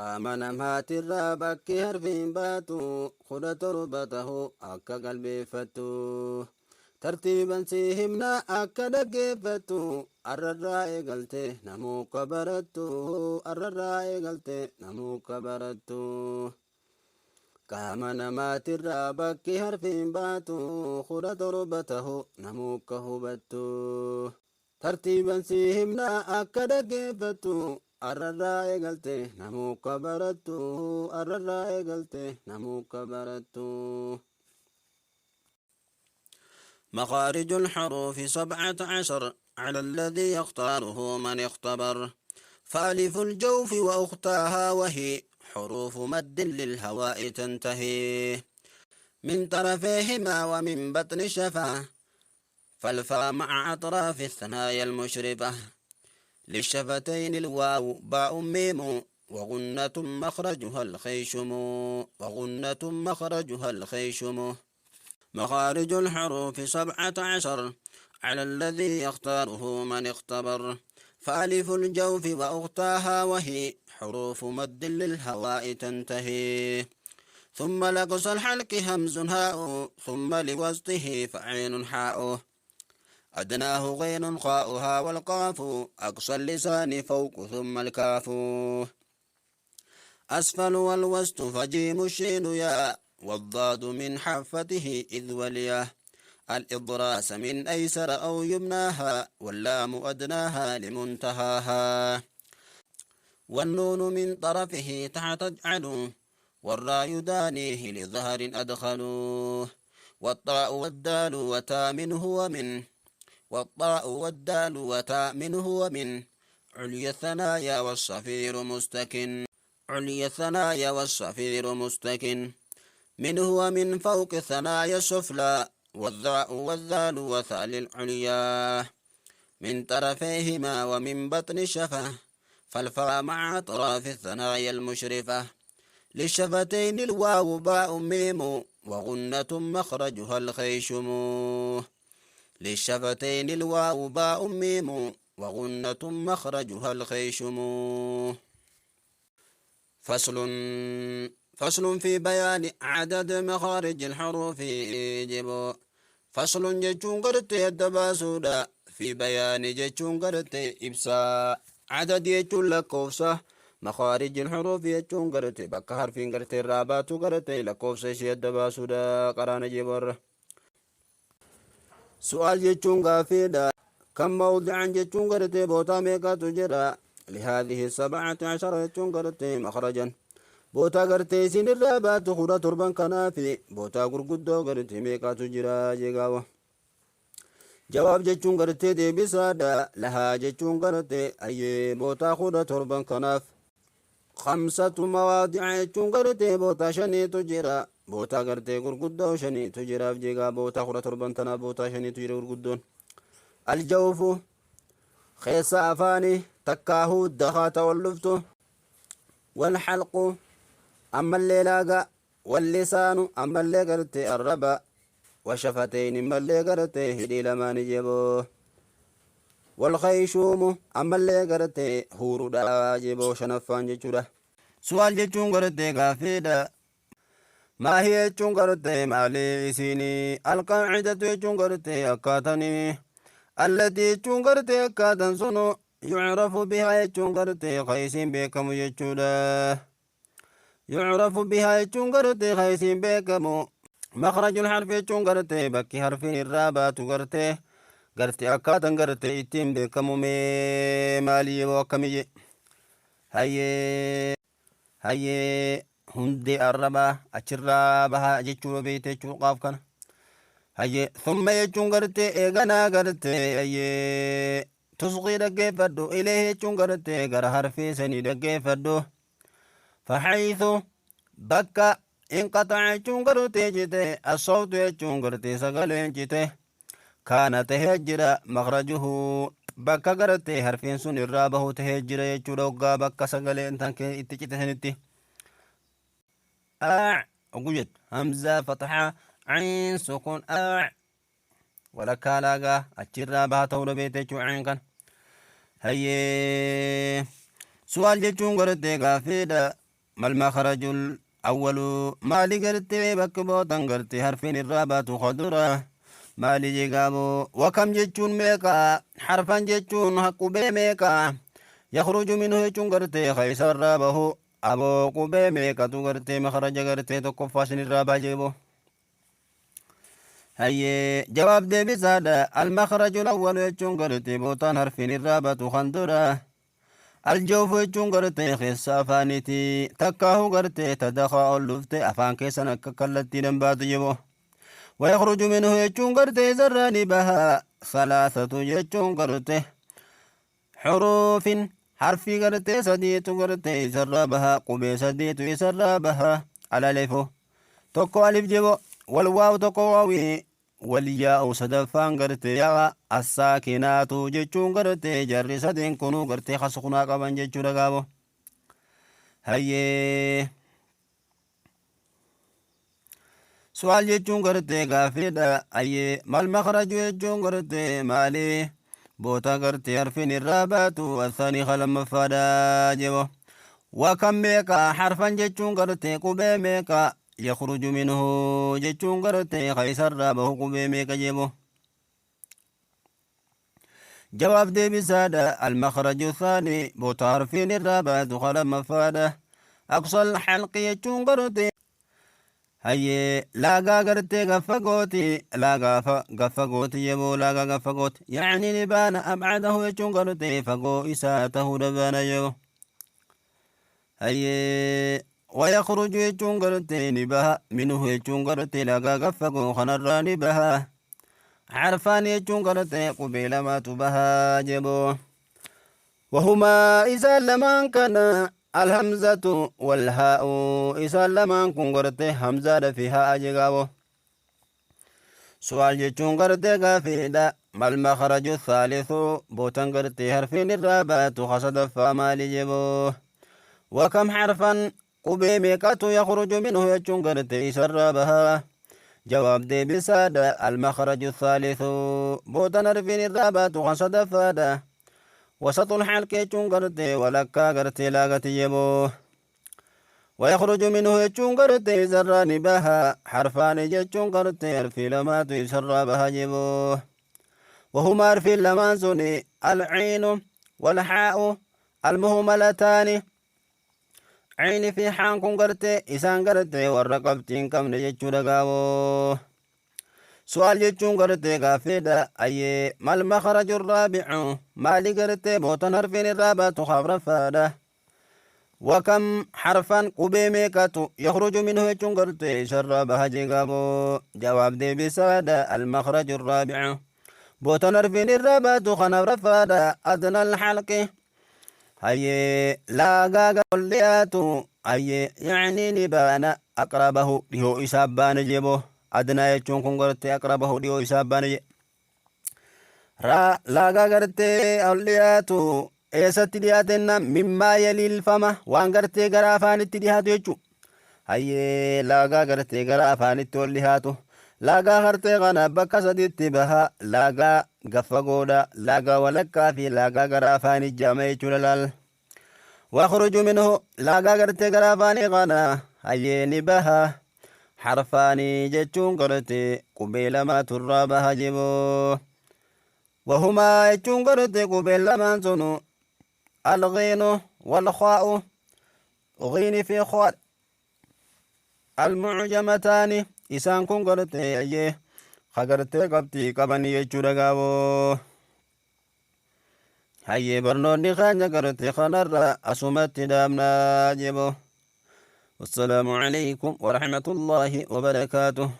Qaama namaatirraa bakki harfiin baatu 17 tahu akka qalbeeffattu. Tartiiban si himna akka dhaggeeffattu, arrarraa eegalte namuu ka barattu, arrarraa eegalte namuu ka barattu. Qaama namaatirraa bakki harfiin baatu 17 tahu namuu ka hubattu. Tartiiban si himna akka dhaggeeffattu, arrarraa eegalte namuu ka barattu, arrarraa eegalte namuu ka barattu. مخارج الحروف 17 على الذي يختاره من اختبر. فألف الجوف وأختاها وهي حروف مد للهواء تنتهي من طرفيهما ومن بطن الشفا، فالفاء مع أطراف الثنايا المشرفة. للشفتين الواو باء ميم وغنة مخرجها الخيشم، وغنة مخرجها الخيشم. مخارج الحروف 17 على الذي يختاره من اختبر. فألف الجوف وأختاها وهي حروف مد للهواء تنتهي. ثم لقص الحلق همز هاء، ثم لوسطه فعين حاء، أدناه غين خاؤها والقاف، أقصى اللسان فوق ثم الكاف، أسفل والوسط فجيم الشين ياء، والضاد من حافته إذ ولياه، الإضراس من أيسر أو يمناها، واللام أدناها لمنتهاها، والنون من طرفه تحت اجعلوا، والراء يدانيه لظهر أدخلوه، والطاء والدال وتا منه ومن، والطاء والدال وتا منه ومن عليا الثنايا والصفير مستكن، عليا الثنايا والصفير مستكن منه ومن فوق الثنايا السفلى، والذاء والذال وثال العليا من طرفيهما ومن بطن الشفة، فالفاء مع أطراف الثنايا المشرفة. للشفتين الواو باء ميم وغنة مخرجها الخيشم، للشفتين الواو باء ميم وغنة مخرجها الخيشم. فصل، فصل في بيان عدد مخارج الحروف. يجب فصل jechuun gartee adda baasuudha. في بيان jechuun gartee ibsaa. عدد jechuun lakkoofsa. مخارج الحروف jechuun gartee bakka harfiin gartee irraa baatu gartee lakkoofsa ishee adda baasuudha qaraana jeborra. سؤال jechuun gaafiidha. كم موضعا jechuun gartee bootaa meeqatu jira. لهذه 17 jechuun gartee مخرجا bootaa gartee isin irraa baatu 17 kanaafi bootaa gurguddoo gartee meeqatu jira jeegaawa. جواب jechuun gartee deebisaadha. لها jechuun gartee ayyee bootaa 17 kanaaf خمسة مواضع jechuun gartee bootaa shaniitu jira. Bootaa gartee gurguddoo shaniitu jiraaf jeegaa, bootaa 17 tanaaf bootaa shaniitu jira gurguddoon. الجوف keessa afaanii takkaahuu dakaa ta'uu dhuftu. والحلق ammallee laaga. واللسان ammallee gartee arraba. والشفتين ammallee gartee hidhii lamaanii jeboo. والخيشوم ammallee gartee huuruudha jeboo, shanaffaan jechuudha. سؤال jechuun gartee gaafiidha. ما هي jechuun gartee maalii isinii. القاعدة jechuun gartee akkaatanii. التي jechuun gartee akkaatan sunu. يعرف بها jechuun gartee ka isiin beekamu jechuudha. يعرف بها jechuun gartee ka isiin beekamu. مخرج الحرف jechuun gartee bakki harfiin irraa baatu gartee akkaatan gartee ittiin beekamu mee maalii yoo akkamiyye. Hayyee hayyee, hundee arrabaa achirraa bahaa jechuu beeyte jechuu qaaf kana. Hayyee, ثم jechuun gartee eeganaa gartee hayyee تصغي dhaggeeffadhu. إليه jechuun gartee gara harfii sanii dhaggeeffadhu. فحيث bakka انقطع jechuun gartee jite. الصوت jechuun gartee sagaleen jite. كان tahee jira. مخرجه bakka gartee harfiin sun irraa bahu tahee jira jechuudha, hoggaa bakka sagaleen tan itti cite sanitti. aac ogu jettu همزة فتحة عين سكون aac walakkaa laagaa achirraa baha ta'uu beekte jechuu عين kan. Hayyee, سؤال jechuun gartee gaafiidha. Mal makharajul awwalu maali gartee bakki bootan gartee harfiin irraa baatu khadura maali jegaaboo wakam jechuun meeqa harfan jechuun qubee meeqa yakhruju minhu jechuun gartee keessa irraa bahu aboo qubee meeqatu gartee makharaja gartee tokkoffaa sin irraa baha jeeboo. Hayyee jawaab deebisaadha almakhrajul awwalu jechuun gartee bootaan harfiin irraa baatu kan dura Aljawfu jechuun gartee keessa afaaniiti. Takkaahu gartee tadakaa ol dhufte afaan keessan akka kallattiidhaan baatu jebo. Wayakhruju minhu jechuun gartee isarraa ni baha. Salaasatu jechuun garte xuruufin harfii gartee sadiitu gartee isarraa baha. Qubee sadiitu isarraa baha. Alalifu tokko alif jebo. Walwaawu tokko waawii Walyaa'u sadaffaan gartee yaa'a assaakinaatu jechuun gartee jarri sadeen kunuu gartee ka sukunaa qaban jechuudha gaabo. Hayyee. Su'aal jechuun gartee gaaffiidha. Hayyee mal makraju jechuun gartee maali? Boota gartee harfiin irraa baatu asaanii ka lammaffaadha jebo. Wa kam meeqa harfan jechuun gartee qubee meeqa Yakhruju minhu jechuun gartee ka isarraa bahu qubee meeqa jebo. Jawaab deebisaadha. Almakhraju thaani boota harfiin irraa baatu ka lammaffaadha. Aqsal halqi jechuun gartee hayyee laagaa gartee gaffagooti laagaa gaffagooti jeboo laagaa gaffagooti yaani ni baana abcadahu jechuun gartee fagoo isaa tahuu dhabaana jebo. Hayyee wayakhruju jechuun gartee ni baha minhu jechuun gartee lagaa gaffagoo kanarraa ni baha harfaan jechuun gartee qubee lamaatu baha jeboo wahumaa isaan lamaan kana alhamzatu walhaa'u isaan lamaan kun gartee hamzaadha fi haa'a jegaabo Su'aal jechuun gartee gaafiidha. Mal makhraju thaalithu bootan gartee harfiin irraa baatu ka sadaffaa maali jeboo. Wakam harfan qubee meeqatu yakhruju minhu jechuun gartee isarraa baha. Jawaab deebisaadha. Al makhraju thaalithu bootan harfiin irraa baatu ka sadaffaadha. Wasaxul halqi jechuun gartee walakkaa gartee laagati jeboo. ويخرج منه jechuun gartee isarraa ni baha harfaani jechuun gartee harfii lamaatu isarraa baha jeboo وهما harfiin lamaan suni العين والحاء المهملتان عين fi haan kun gartee isaan gartee warra qabxii hin qabne jechuudha gaaboo su'aal jechuun gartee gaaffiidha ayyee mal makharaju raabicu maali gartee bootan harfiin irraa baatu afraffaadha Wakam harfan qubee meeqatu yakhruju minhu jechuun gartee isarraa baha jeegaaboo jawaab deebisaadha almakhraju raabicu bootan harfiin irraa baatu kan afraffaadha adna alhalqi hayyee laagaa ol dhiyaatu hayyee yacnii ni baana aqrabahu dhihoo isaa baana jeboo adnaa jechuun kun gartee aqrabahu dhihoo isaa baana je Raa laagaa gartee ol dhiyaatu eessatti dhiyaatenna mimmaa yaliilfama waan gartee gara afaanitti dhiyaatu jechuudha. Hayyee laagaa gartee gara afaanitti ol dhiyaatu. Laagaa gartee kana bakka sadiitti baha. Laagaa gaffagoodha, laagaa walakkaa fi laagaa gara afaanii jaama jechuudha laal. Wakhruju minhu laagaa gartee gara afaanii kana hayyee ni baha. Harfaanii jechuun gartee qubee lamaatu irraa baha jiboo. Wahumaa jechuun gartee qubeen lamaan sunu alghiinu walkhaa'u ghiini fi khaa almucjamataani isaan kun gartee hayyee ka gartee qabxii qabanii jechuudha gaaboo. Hayyee barnoonni keenya gartee kanarra asumatti dhaabnaa jebo. Wassalaamu alaikum warahmatullaahi wabarakaatuh.